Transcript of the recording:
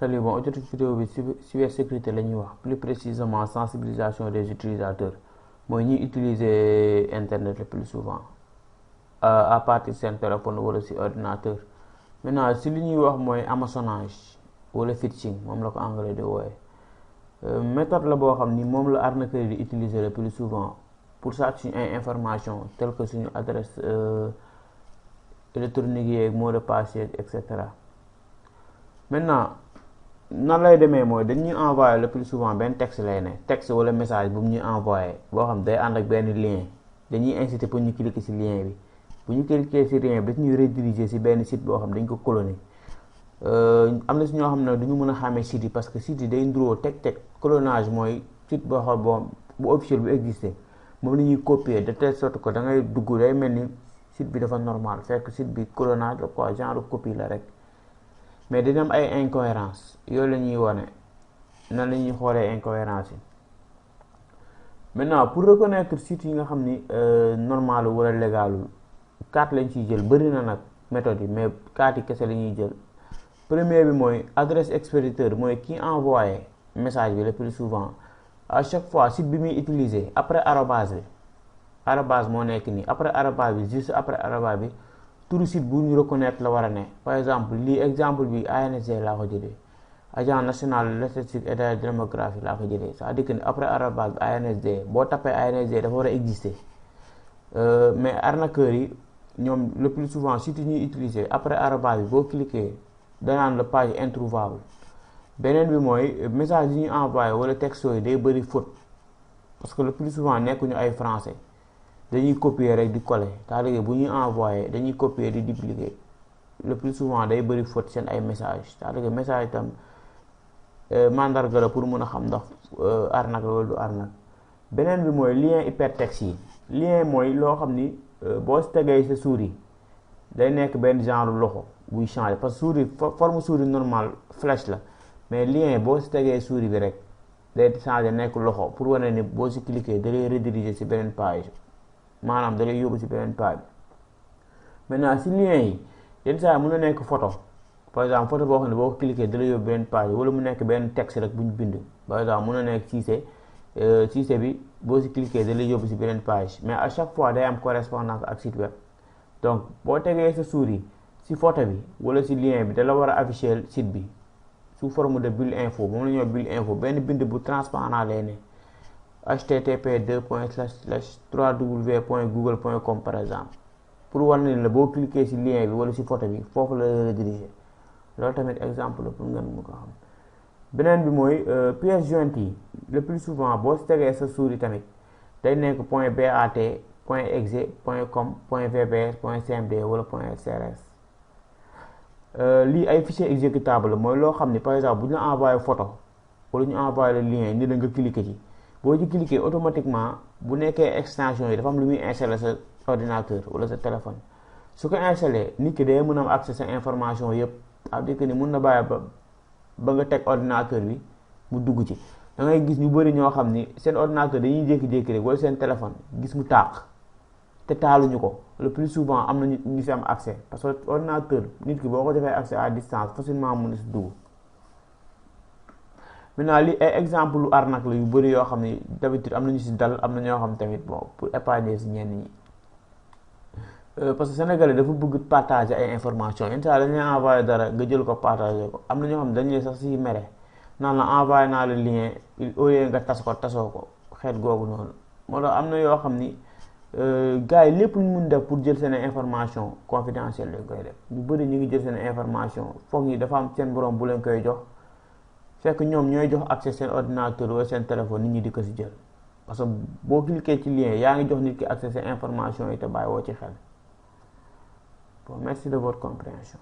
Salut, bon, aujourd'hui vidéo bi cybersécurité la ñuy wax, plus précisément sensibilisation des utilisateurs mooy ñuy utiliser internet le plus souvent à partir seen téléphone wala si ordinateur. Maintenant si li ñuy wax mooy hameçonnage wala phishing moom la ko anglais di wooye méthode la boo xam ni moom la arnaqueur di utiliser le plus souvent pour sàcc suñu ay information tel que suñu adresse électronique yeeg mot de passe yeeg et cetera. Maintenant nan lay demee mooy dañuy envoyé le plus souvent benn texte lay ne texte wala message bu mu ñuy envoyé boo xam day ànd ak benn lien dañuy inciter pour ñu cliquer ci lien bi bu ñu cliquer ci lien bi dañuy rediriger ci benn site boo xam dañ ko cloner. Am na si ñoo xam ne duñu mën a xàmmee site yi parce que site yi day nduroo teg clonage mooy site boo xam bu officiel bu existé moom la ñuy copier de telle sorte que da ngay dugg day mel ni site bi dafa normal fekk site bi clonage la quoi genre copie la rek. Mais dina am ay incohérence yooyu la ñuy wane nan la ñuy xoolee incohérence yi. Maintenant pour reconnaître site yi nga xam ni normal wala légalul 4 lañ ciy jël bëri na nag méthode yi mais 4 yi kese la ñuy jël. Premier bi mooy adresse expéditeur mooy ki envoyé message bi le plus souvent à chaque fois site bi muy utiliser après arobase bi arobase moo nekk nii après arobase bi juste après arobase bi turu site bu ñu reconnaître la war a ne. Par exemple lii exemple bi ANSD laa ko jëlee agence nationale de statistique et de la démographie laa ko jëlee c'est-à-dire que après arobase bi ANSD boo tapé ANSD dafa war a exister mais arnaqueurs yi ñoom le plus souvent site yi ñuy utiliser après arobase bi boo cliquer danaan la page introuvable. Beneen bi mooy message yi ñuy envoyé wala texto yi day bëri faute parce que le plus souvent nekkuñu ay français dañuy copier rek di coller c'est-à-dire bu ñuy envoyé dañuy copier di dupliquer le plus souvent day bëri faute seen ay message c'est-à-dire que message itam mandarga la pour mën a xam ndax arnaque la wala du arnaque. Beneen bi mooy lien hypertexte yi lien mooy loo xam ni boo si tegee sa souris day nekk benn genre loxo buy changer parce que souris forme souris normale flèche la mais lien boo si tegee souris bi rek day changer nekk loxo pour wane ni boo si cliquer da lay rediriger si beneen page maanaam da lay yóbbu si beneen page. Maintenant si lien yi yenn saa mën na nekk photo par exemple photo boo xam ne boo ko cliquer da lay yóbbu beneen page wala mu nekk benn texte rek bu ñu bind par exemple mën na nekk Cissé bi boo si cliquer da lay yóbbu si beneen page mais à chaque fois day am correspondance ak site web. Donc boo tegee sa souris ci photo bi wala ci lien bi da la war a afficher site bi sous forme de bulle info moom la ñuy wax bulle info benn bind bu transparent lay ne http://www.google.com par exemple pour war na la boo cliquer ci lien bi wala ci photo bi foofu la rediriger loolu tamit exemple la pour ngeen mu ko xam. Beneen bi mooy pièces jointes yi le plus souvent boo ci tegee sa souris tamit day nekk .bat .exe .com .vbs .cmd wala .crs. Lii ay fichier exécutable mooy loo xam ni par exemple bu ñu la envoyé photo wala ñu envoyé le lien ni la nga cliquer ci boo ci cliquer automatiquement bu nekkee extension yi dafa am lu muy installer sa ordinateur wala sa téléphone su ko installé nit ki day mën a am accès sa information yëpp c'est-à-dire que ni mën na bàyyi ba nga teg ordinateur bi mu dugg ci. Da ngay gis ñu bëri ñoo xam ni seen ordinateur dañuy jékki-jékki rek wala seen téléphone gis mu tàq te taaluñu ko le plus souvent am na ñu fi am accès parce que ordinateur nit ki boo ko defee accès à distance facilement mën na si dugg. Maintenant li ay exemple lu arnaque la yu bëri yoo xam ni d'habitude am na ñu si dal am na ñoo xam tamit bon pour épargner si ñenn ñi parce que Sénégalais dafa bëgg partager ay informations yenn saa dañuy envoyé dara nga jël ko partager ko am na ñoo xam dañuy sax si mere naan la envoyé naa le lien au lieu nga tasoo ko xeet googu noonu moo tax am na yoo xam ni gars yi lépp lu ñu mun def pour jël seen information confidentielle lañ koy def ñu bëri ñu ngi jël seen information foog ñi dafa am seen borom bu leen koy jox fekk ñoom ñooy jox accès seen ordinateur wala seen téléphone nit ñi di ko si jël parce que boo cliquer ci lien yaa ngi jox nit ki accès seen information yi te bàyyi woo ci xel. Bon, merci de votre compréhension.